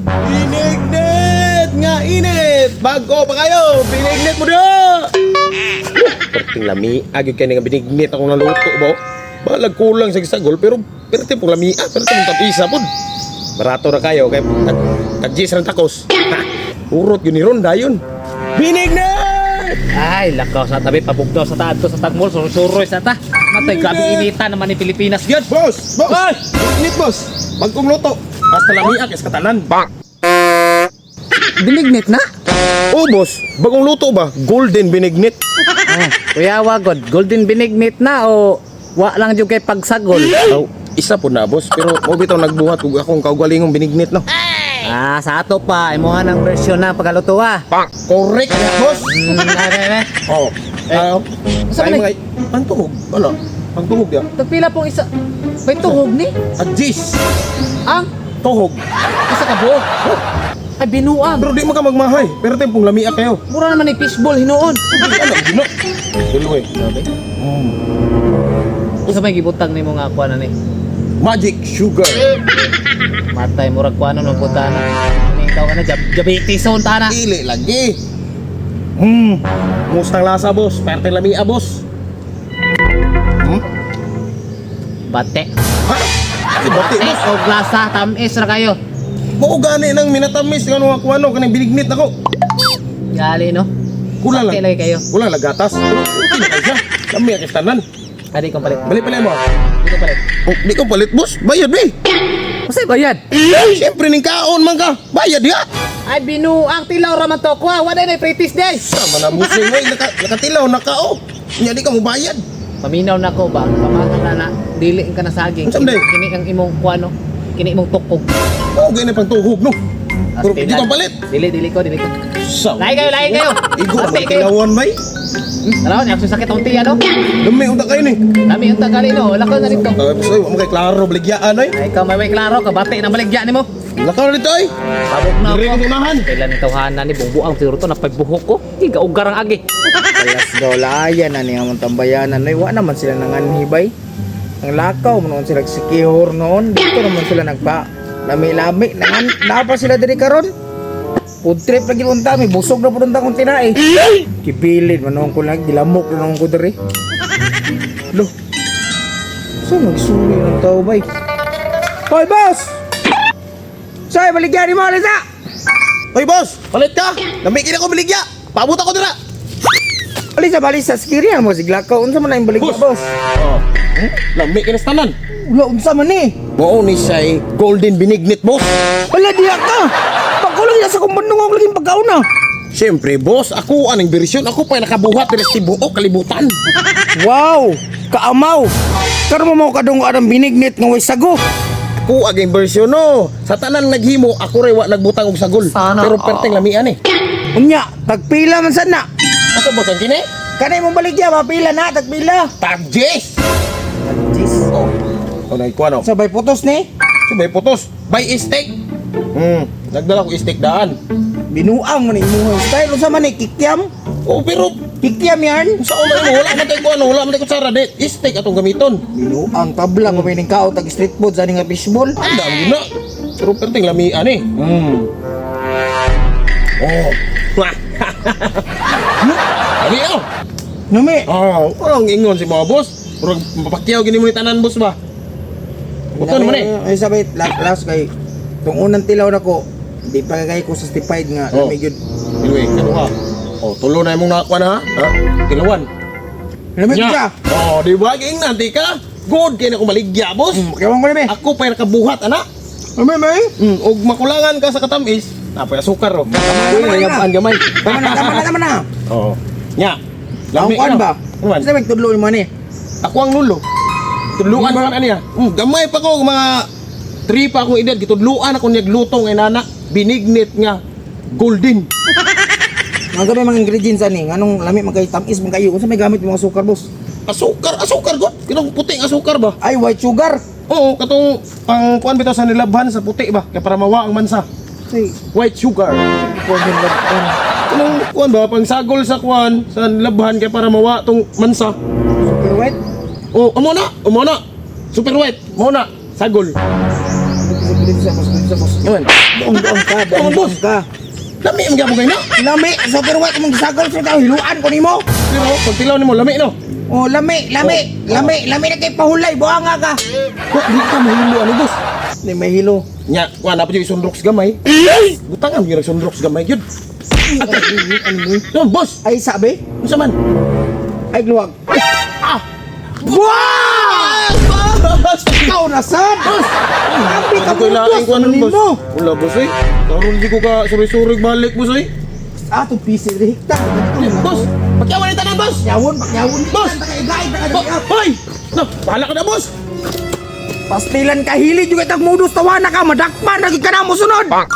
Binignit nga init! Bago pa kayo! Binignit mo na! Perting lami, agad kayo nga binignit akong naluto ba? Balag kulang sa gisagol, pero perting pong lami, perting pong tapisa po. Barato na kayo, kay tag-gis rin takos. Ha! Urot yun ni Ron, dayon. Binignit! Ay, lakaw sa tabi, pabugdaw sa taad ko sa tagmol, surusuroy sa ta. Matay, grabe inita naman ni Pilipinas yun. Boss! Boss! Binignit, boss! Bagkong luto! Basta lami, kaysa katanan. Bang! Binignit na? Oh, boss! Bagong luto ba? Golden binignit. Oh, kuya wagod, golden binignit na o wa lang jud kay pagsagol. Oh, isa po na, boss. Pero mo bitaw nagbuhat ug akong kaugalingong binignit, no? Ah, sa ato pa, imuha ng bersyon na pagkaluto ah. Bang! Correct na, boss! Ay, ay, ay. Oh. Ah, Asa ay, man eh? Pangtuhog. Ano? Pangtuhog ya. Tagpila pong isa. May tuhog ni? Agis. Ang Tuhog. isa ka buok. Ay, binuang. Pero di mo ka magmahay. Pero tempong lamia kayo. Mura naman ni fishball hinuon. Ano? Gino. Dulo eh. Grabe. Unsa may gibutang nimo nga kuan ani? Magic sugar. Matay murag kuan nung punta na. Ikaw ka na diabetes on ta na. Dili lagi. Mustang lasa, boss. Perte lamia, boss. Bate. Ha? Ay, bati, boss. Og lasa tamis ra kayo. Mao gani nang minatamis nga nung ako ano kaning binignit ako. Gali no. Kulang Bate lang. lagi kayo. Kulang lang gatas. Pero okay na kayo siya. Lamia kay tanan. Kadi kong palit. Bali pala mo. Di ko palit. Oh, di ko palit, boss. Bayad, be. Masay bayad. Siyempre ning kaon man ka. Bayad ya. Ay binuang tilaw ra man to kuha. Wala na practice day. Sama na busing oy, nakatilaw naka oh. Nya di ka mo bayad. Paminaw na ko ba? Pamahan na na dili ka na saging. Unsa man day? Kini ang imong kuha no. Kini imong tukog. Oh, gani pang tuhog no. Pero di ka palit. Dili dili ko, dili ko. Sa. Lahi kayo, lahi kayo. Igo Bate man kayo. tilawan bay. Taraw niya sakit ang tiyan no. Dami unta kayo ni. Lami unta gali no. Wala ko na dito. Tagay boss oy, wa mo kay klaro baligyaan oy. Ay ikaw may klaro ka bate na baligya nimo. Lakaw na dito oy. Sabog na Dire ako. ko unahan. Kailan ni tawhana ni bungbuang siguro to napagbuhok ko. Di gaugar ang agi. Alas daw laya na niya among tambayanan. Ay, wa naman sila nanganhibay. Ang lakaw mo noon sila sikihor noon. Dito naman sila nagpa lami-lami. Nangan, napa sila diri karon. Food trip lagi unta mi busog na pud unta kong tinae. Kibilin man noon ko lang gilamok na noon ko diri. Lo. So nagsuli ng tao bay. Hoy boss! Soy, baligyan mo alisa! Hoy boss, palit ka. Lami kini ko baligya. Paabot ako dira. Alisa, balisa, sikirian mo siglakaw. Unsa man na yung baligya, Boss. boss? Oh. Lami kini sa tanan. Wala, unsa man ni? Mao ni siya golden binignit boss. Wala diha ka. Pagkulang niya sa kumbandong ako laging pagkauna. Siyempre, boss, ako aning bersyon. Ako pa nakabuhat diri sa tibuok kalibutan. Wow! Kaamaw! Karon mo mo kadung anang binignit nga way sago. Ako aging bersyon no. Sa tanan naghimo, ako ray wa nagbutang og sagol. Sana Pero perteng lamian eh. Unya, tagpila man sad na. Asa boss ang kini? Kanay mong baligya, mapila na, tagpila. Tagjes. Jeez. Oh. Oh, nagkuha no. Sabay putos ni. Sabay putos. Buy steak. Nagdala ko steak daan. Binuang mo ni imong style unsa man ni kikyam? Oh, pero Kikyam yarn? sa una mo wala man tay kuha no, wala man tay kutsara di. Steak atong gamiton. Binuang tabla ko may kao tag street food sa nga fishball. Ang dami na. Pero perteng lamian eh. Oh. Lami oh. Nami. Oh, walang ingon si mga boss. Murag mapakyaw gini mo ni tanan boss ba? Buto naman eh. Ay sabay last kay tong unang tilaw nako, di pa kay ko satisfied nga Oh. lami gyud. Anyway, kaduha. Oh, tulo na imong nakakuha na ha. Ha? Tilawan. Lami Nya. siya. Oh, di ba giingnan di ka? Good kay na ko maligya, boss. Kawan ko nami. Ako pa nakabuhat ana. Lami may. Og makulangan ka sa katamis, napoy asukar ro. Tama na, Tama gamay. Tama na, tama na, tama na. Oo. Nya. Ang Lami kuan ano? ba? Ano man? Sa may tudlo ni man eh. Ako ang lulo. Tudluan pa man niya. Gamay pa ko mga 3 pa akong edad gitudluan ako niya gluto nga nana binignit nga golden. Mga gamay mga ingredients ani, nganong lami man kayo tamis man kayo. Unsa may gamit yung mga sukar, boss? Asukar, asukar god. Kinong puting asukar ba? Ay, white sugar. Oo, katong pang kuan bitaw sa nilabhan sa puti ba kay para mawa ang mansa. Say, White sugar. kuan yung labhan. Kanang kuan ba pang sagol sa kuan sa nilabhan kay para mawa tong mansa. Super white. Oh, amo na, amo na. Super white, mo na, sagol. Super Dito sa boss, dito sa boss. Naman. Doong doong ka, doong Boss. doong ka. Lami ang gyapon kayo no? Lami, so pero wa mong gisagol sa tao hiluan ko nimo. Pero pag tilaw nimo lami no. Oh, lami, lami, lami, lami na kay pahulay, buha nga ka. Wa di ka mahilo ani boss. Di may hilo. Nya, wa na pa jud sunrox gamay. Butangan gyud sunrox gamay gyud. No, boss. Ay sabi, Unsa man? ay gluwag. Ah! Buha! Boss! Ikaw na sad. Boss! Abi ka Ako ilaing ko ano, mo, boss. boss. Wala, boss, eh. Karon di ko ka suri-suri balik, boss, eh. Atong PC diri hikta. Boss! Pakyawan ni tanan, boss! Pakyawon, pakyawon. Boss! Tagaigay, tagaigay. Hoy! No, bahala ka na, boss! Pastilan ka hili juga tag modus tawana ka madakpan lagi ka na mo sunod. Bang!